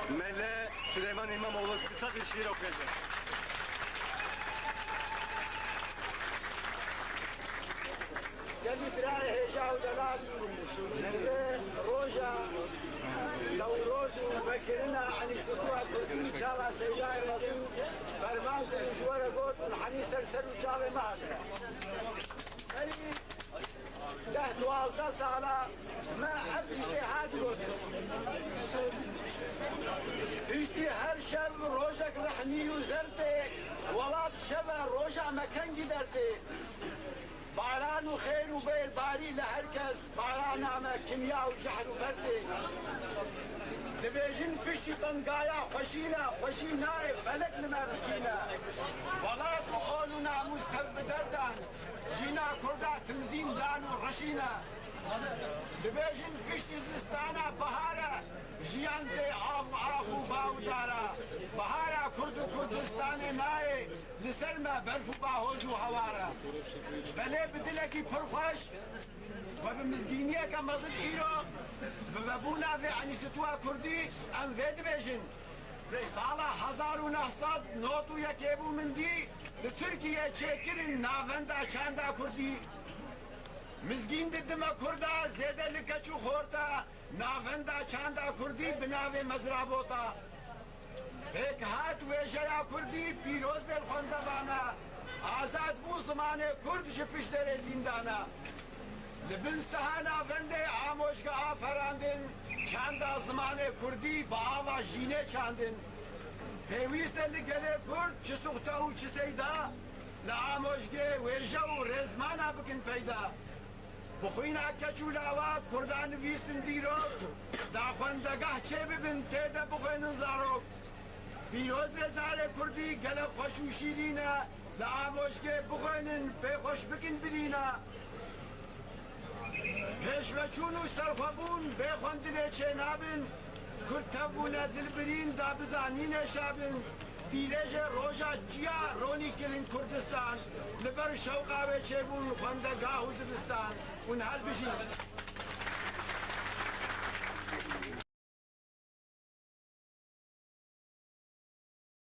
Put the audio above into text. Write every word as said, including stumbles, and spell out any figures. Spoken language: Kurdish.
Mele Süleyman İmamoğlu kısa bir şiir okuyacak. Gelî birayê hêja û delal, li roja Newroz û vekirina Enîsûtuwa Kurdî çawa Seydayê Mezin ferman kirin ji we re got, û henî ser ser û çavê me hatine. Berî deh duwazdeh sala me ev tiştê hat gotin. Piştî her şev rojek rehnî û zertê, welat şeve roja me kengî dertê. Baran û xêr û bêrbarî li her kes, barana me kimya û jehr û bertê. Dibêjin piştî tengaya xweşî ne, xweşî nayê felek li me bikîne. Welat û ol û namûs tev bi derdan, jîna kurda timzîn dan û reşîne. Dibêjin piştî zistana bihar e, jiyan tê av û ax û ba û dara. Bihara Kurd û Kurdistanê nayê li ser me berf û bahoz û hewar e. Belê bi dilekî pir xweş we bi mizgîniyeke mezin îro bi vebûna vê Enîsûtuwa Kurdî em vê dibêjin. Sala hezar û neh sed nod û yekê bû min dî li Tirkiye çêkirin navenda çanda Kurdî. Mizgîn didime Kurda zêde li keç û xorta, navenda çanda Kurdî bi navê Mezrabota. Pêkhat wêjeya Kurdî pîroz bê li xwendevana, azad bû zimanê Kurd ji pişt derê zîndana. Li bin seha navendê Amojge aferandin, çanda zimanê Kurdî bi ava jînê çandin. Pêwîst e li gelê Kurd çi suxte û çi seyda, li Amojgê wêje û rêzmana bikin peyda. Bi xwîna keç û lawa Kurda nivîstin dîrok, da xwendegah çê bibin tê de bixwênin zarok. Pîroz bê zarê Kurdî gelek xweş û şîrîn e, li Amojgê bixwênin pê xweş bikin birîna. Pêşveçûn û serxwebûn bê xwendinê çênabin, Kurd tev bûne dilbirîn da bi zanînê şabin. Dîrêjê roja çiya ronî kirin Kurdistan, li ber şewqa wê çêbûn xwendegah û dibistan. Hûn her bijîn.